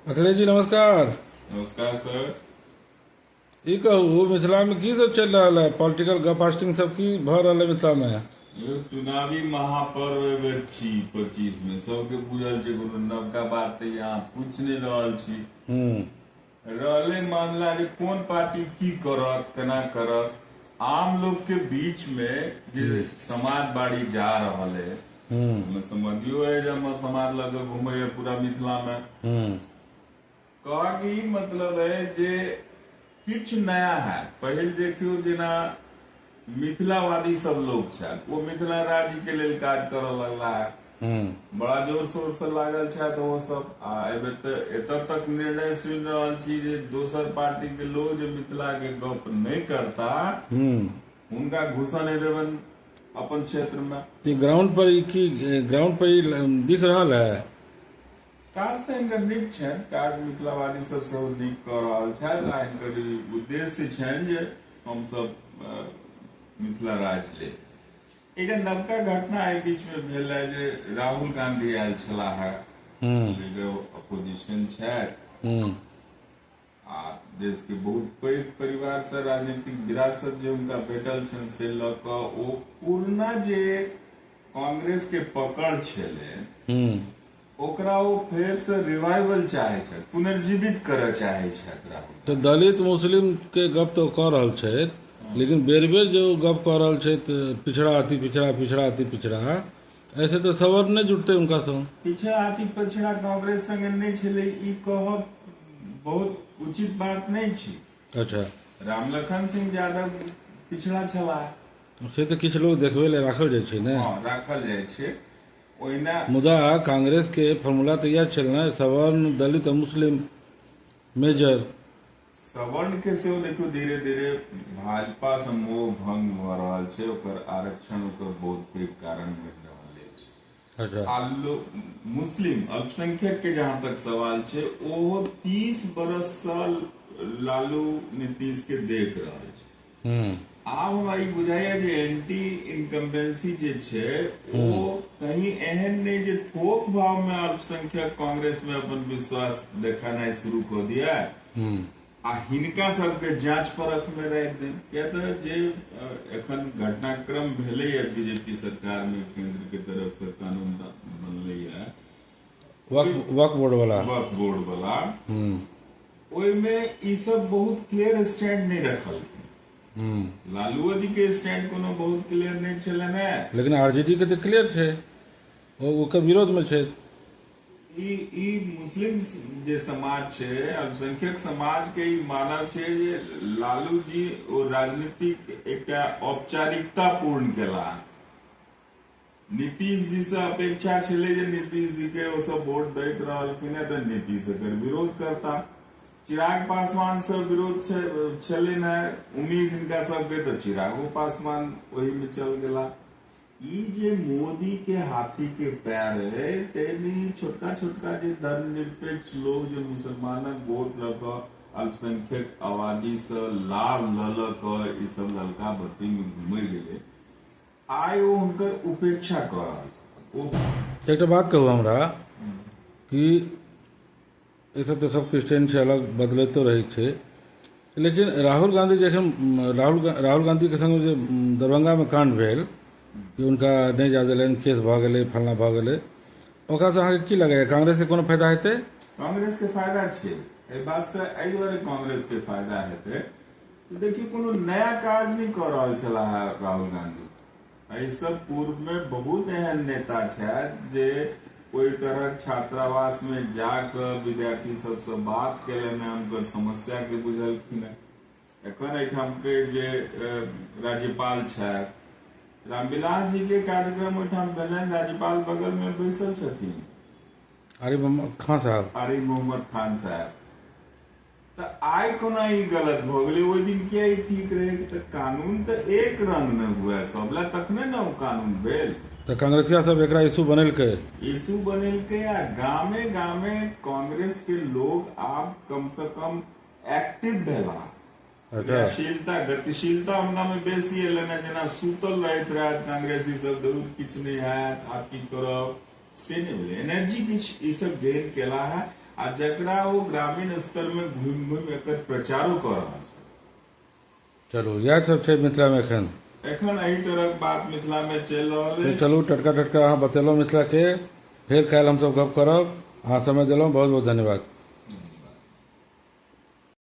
अखिलेश जी नमस्कार। नमस्कार सर। ई कहू, मिथिला में की सब चलि रहल है? पॉलिटिकल गपास्टिंग सब की भऽ रहल है मिथिला में? यौ, चुनावी महापर्व एहि बेर छी। 25 मे सबके बुझल छै, कोनो नवका बात तऽ यहाँ पूछि नहि रहल छी। रहलै मामला जे कोन पार्टी की करत, केना करत, आम लोग के बीच में जे समाज बाड़ी जा रहल है, हमे समझियो है जे हमर समाज लग घूमे है पूरा मिथिला में। कहके ई मतलब है जे किछु नया है। पहिल देखियौ, जेना मिथिलावादी सब लोग छथि, ओ मिथिला राज्य के लेल काज करऽ लगला है। बड़ा जोर शोर से लागल छथि ओ सब। आ एहि बेर तऽ एतऽ तक निर्णय सुनि रहल छी जे दोसर पार्टी के लोग जे मिथिला के गप नहि करता, हुनका घुसऽ नहि देबनि अपन क्षेत्र मे। ई ग्राउंड पर ई की ग्राउंड पर ई दिख रहल है? काज तऽ हिनकर नीक छनि। काज मिथिलावादी सब सेहो नीक कऽ रहल छथि आ हिनकर ई उद्देश्य छनि जे हमसब मिथिला राज्य ले। एकटा नवका घटना एहि बीच मे भेल है जे राहुल गांधी आयल छलाह है, लीडर अपोजिशन छथि आ देश के बहुत पैघ परिवार से राजनीतिक विरासत जे हुनका भेटल छनि, से लऽ कऽ ओ पुरना जे कांग्रेस के पकड़ छलै, ओकरा ओ फेर से रिवाइवल चाहे छथि, पुनर्जीवित करऽ चाहे छथि राहुल। तऽ दलित मुस्लिम के गप तऽ कऽ रहल छथि, लेकिन बेर बेर जे ओ गप कऽ रहल छथि, पिछड़ा अति पिछड़ा, पिछड़ा अति पिछड़ा, ऐसे तऽ सवर्ण नहि जुटतै हुनका संग। पिछड़ा अति पिछड़ा कांग्रेस संगे नहि छलै, ई कहब बहुत उचित बात नहि छी। रामलखन सिंह यादव पिछड़ा छलाह। से तऽ किछु लोग देखबै लए राखल जाइ छै ने। हँ, राखल जाइ छै ओहिना। मुदा कांग्रेस के फॉर्मूला तऽ इएह छल ने, सवर्ण, दलित आ मुस्लिम मेजर। सवर्ण के सेहो देखियौ, धीरे धीरे भाजपा से मोह भंग भऽ रहल छै। ओकर आरक्षण ओकर बहुत पैघ कारण बनि रहल अछि। आ मुस्लिम अल्पसंख्यक के जहां तक सवाल छै, ओहो 30 बरस से लालू नीतीश के देख रहल छै। आब हमरा ई बुझाइया जे एंटी इनकम्बेंसी जे छै, ओ कहीं एहन नहि जे थोक भाव में अल्पसंख्यक कांग्रेस में अपन विश्वास देखेनाइ शुरू कऽ दिया आ हिनका सबके जांच परख में राखि देन। किया तऽ जे एखन घटनाक्रम भेलैया बीजेपी सरकार में, केंद्र के तरफ से कानून बनलैया। वक्फ वक्फ बोर्ड वाला। वक्फ बोर्ड वाला। ओहिमे ई सब बहुत क्लियर स्टैंड नहि रखलखिन। लालूओ जी के स्टैंड कोनो बहुत क्लियर नहि छलनि हेँ। लेकिन आरजेडी के तऽ क्लियर छै, ओ ओकर विरोध में छै। ई मुस्लिम जे समाज छै, अल्पसंख्यक समाज के ई मानब छै जे लालू जी ओ राजनीतिक एकटा औपचारिकता पूर्ण केला। नीतीश जी से अपेक्षा छलै जे नीतीश जी के ओ सब वोट दैत रहलखिन हेँ, तऽ नीतीश एकर विरोध करता। चिराग पासवान से विरोध छलनि हेँ, उम्मीद हिनका सबके, तऽ चिरागो पासवान ओहिमे चल गेला। ई जे मोदी के हाथी के पैर है, ताहिमे ई छोटका छोटका जे धर्मनिरपेक्ष लोग जे मुसलमानक वोट लऽ कऽ, अल्पसंख्यक आबादी से लाभ लऽ लऽ कऽ ई सब ललका बत्ती में घुमै गेलै, आइ ओ हुनकर उपेक्षा कऽ रहल छै ओ। एकटा बात कहू हमरा कि ई सब तऽ सबके स्टैंड छै अलग, बदलैतो रहै छै, लेकिन राहुल गांधी जखन राहुल गांधी के संग जे दरभंगा में कांड भेल कि हुनका नहि जा देलनि, केस भऽ गेलै, फलना भऽ गेलै, ओकरासँ अहाँके की लगैया, कांग्रेस के कोनो फायदा हेतै? कांग्रेस के फायदा छै एहि बात से। एहि दुआरे कांग्रेस के फायदा हेतै, देखियौ, कोनो नया काज नहि कऽ रहल छलाह राहुल गांधी। एहिसँ पूर्व मे बहुत एहन नेता छथि जे ओहि तरहक छात्रावास मे जा कऽ विद्यार्थी सबसँ बात केलनि हेँ, हुनकर समस्या के बुझलखिन हेँ। एखन एहिठाम के जे राज्यपाल छथि, रामविलास जी के कार्यक्रम ओहिठाम भेलनि, राज्यपाल बगल मे बैसल छथिन। आरिफ मोहम्मद खान साहब। आरिफ मोहम्मद खान साहब। तऽ आइ कोना ई गलत भऽ गेलै? ओहि दिन किया ई ठीक रहै? तऽ कानून तऽ एक रंग ने हुए सब लए, तखने ने ओ कानून भेल। तऽ कांग्रेसिया सब एकरा इशू बनेलकै। इशू बनेलकै आ गामे गामे कांग्रेस के लोग आब कम से कम एक्टिव भेला। क्रियाशीलता, गतिशीलता हुनका में बेसी एलनि हेँ। जेना सुतल रहैत रहत कांग्रेसी सब, जरूर किछु नहि हैत, आब की करब, से नहि भेलै। एनर्जी किछु ई सब गेन केला है। आ जकरा ओ ग्रामीण स्तर मे घुमि घुमि एकर प्रचारो कऽ रहल छै। चलू, इएह सब छै मिथिलामे एखन। एखन एहि तरहक बात मिथिला मे चलि रहल तऽ अछि। चलू, टटका टटका अहाँ बतेलहुँ मिथिलाके। फेर काल्हि हमसब गप करब। अहाँ समय देलहुँ, बहुत बहुत धन्यवाद।